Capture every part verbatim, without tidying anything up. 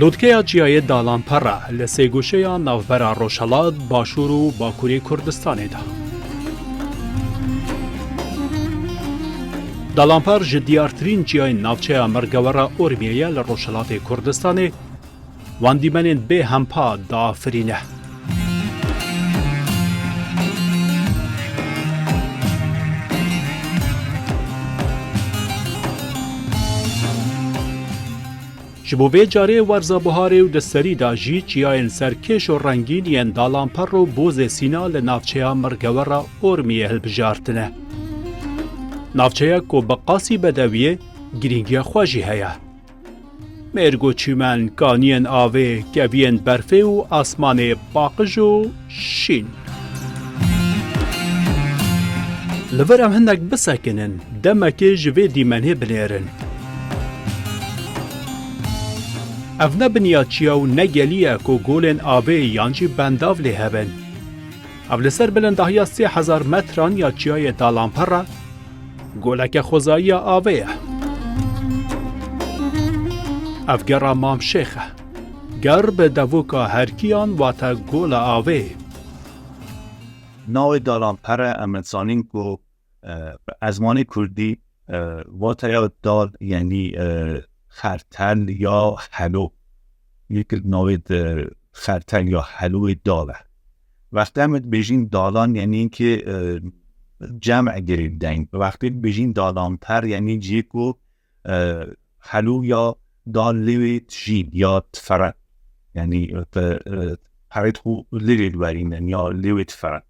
Lotkeya çiyayê Dalanpera li sêgoşeya navbera Rojhelat, Başûr û Bakurê Kurdistanê de. Dalanper ji diyartirîn çiyayên navçeya Mirgewera Ormiyê ye li Rojhelatê Kurdistanê, wan dîmenên bê hempa diafirîne. Ji bo vê carê werza buharê û di serî de jî çiyayên serkêş û rengîn yên Dalanper û Bozê Sîna li navçeya Mirgewera Ormiyê hilbijartine. Navçeyek ku bi qasî bedewiyê girîngiya xwe jî heye. Mêrg û çîmen, kaniyên avê, keviyên berfê û asmanê paqij û şîn. Li vir em hinek bisekinin, demekê ji vê dîmenê binêrin. Ev ne biniya çiya û ne gelî ye ku golên avê yan jî bendav lê hebin. Ev li ser bilindahiya sê hezar metran ya çiyayê Dalanpera goleke xwezayî ya avê ye. Ev gera Mam Şêx e. Ger bi devoka herkiyan wate gola avê. Navê Dalanpere em dizanin ku, e, bi ezmanê kurdî, e, wateya dal, yanî, e, xertel ya helo. Yek navê di xertel ya heloyê dal e. Wextê em dibêjin dalan, yanî ki, e, cem girêdeng. Wextê dibêjin dalanper, yanî cihê ku, e, helo ya dal lê wê dijîn ya diferin. Yanî, e, te, e, perê xwe lê wê diwerînin ya lê wê diferin.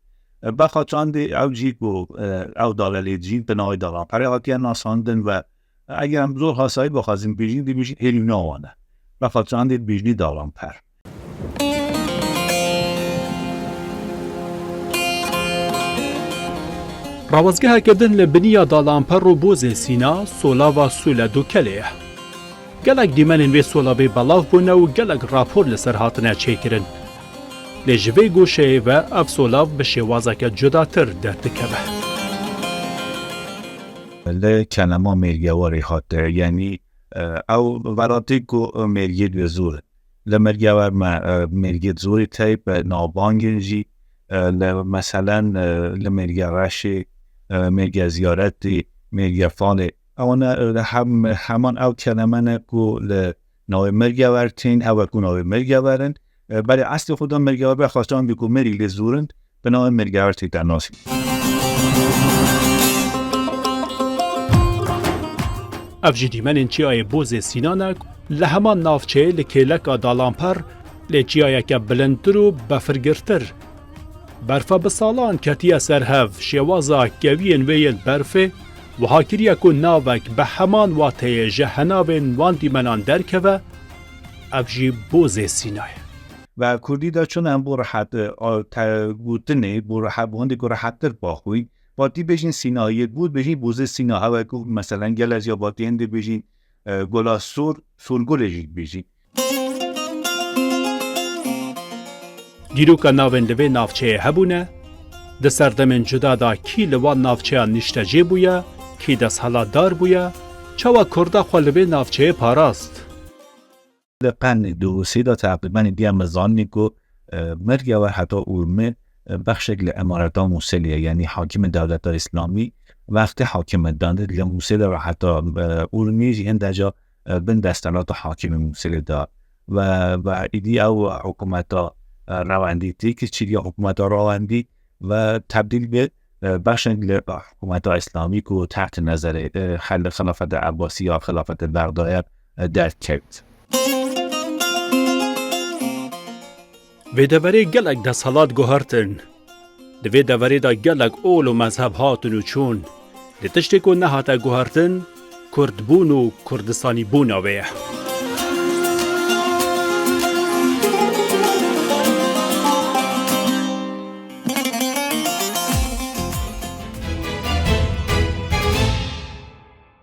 E, Bexa çandê ew cihê ku, e, ew dale lê dijîn bi navê dalanperê hatiye nasandin ve eger em zor hasayî bixwazin bêjin, dibêjin hêlîna wan e. Bexa çandê dibêjinê dalanper. Rawestgeheke din li biniya Dalanper û Bozê Sîna solava Sûle Dukelê ye. Gelek dîmenên vê solavê belav bûne û gelek rapor li ser hatine çêkirin. Lê ji vê goşeyê ve ev solav bi şêwazeke cudatir derdikeve. Li kenema mêrgewarê hate, yanî, e, ew welatê ku mêrgê dibê zor in. Li mêrgewer me, e, mêrgê zorê tey bi navbangên jî, e, li, meselen, e, li mêrge Reşê, e, mêrge Ziyaretê, mêrge Falê. Ewana, e, li hem, heman ew keleme ne ku li navê mêrgewer tên, ew e ku navê mêrgewer in. E, belê eslê xwe de mêrgewer be xweşan bî ku mêrî lê zor in, bi navê mêrgewer tête nasîn. Ev jî dîmenên çiyayê Bozê Sînan e, li heman navçeyê li kêleka Dalanper, lê çiyayeke bilindtir û befirgirtir. Berfa bi salan ketiye ser hev, şêwaza keviyên wê yên berfê wiha kiriye ku navek bi heman wateyê ji henavên wan dîmenan derkeve, ev jî Bozê Sîna ye. Ve kurdî de çûn em bo rehet, e, a, te, gotinê, bo rehet, bo hindê ku rehettir baxwî. Batî bêjin Sînayê, bo bêjin Bozê Sîna, hewe ku meselen gele jî ya batî hindê bêjin, e, Gola Sor, Sorgolê jî bêjin. Dîroka navên li vê navçeyê hebûne, di serdemên cuda de kî li wan navçeyan niştecê bûye, kî desthilatdar bûye, çawa Kurda xwe li vê navçeyê parast? Li qernê duwisê de teqrîben diye me zanî ku, e, Mirgewer heta Urmi, e, bexşek li emareta Mûsilê ye, yanî hakimê dewleta Îslamî wextê hakimê danê li Mûsilê ve heta, e, Urmiyê jî hinde ca, e, bin desthilata hakimê Mûsilê de ve, ve îdî ew hikûmeta, e, rewendî tê kir, çêdiya hikûmeta rewendî ve tebdîl bi, e, bexşek li hikûmeta Îslamî ku teht nezerê, e, xel-, xilafeta Ebbasî ya xilafeta Bexdayê, e, derkevt. Vê deverê gelek desthilat guhertin. Di vê deverê de gelek ol û mezheb hatin û çûn. Lê tiştê ku nehate guhertin, kurdbûn û kurdistanîbûna wê ye.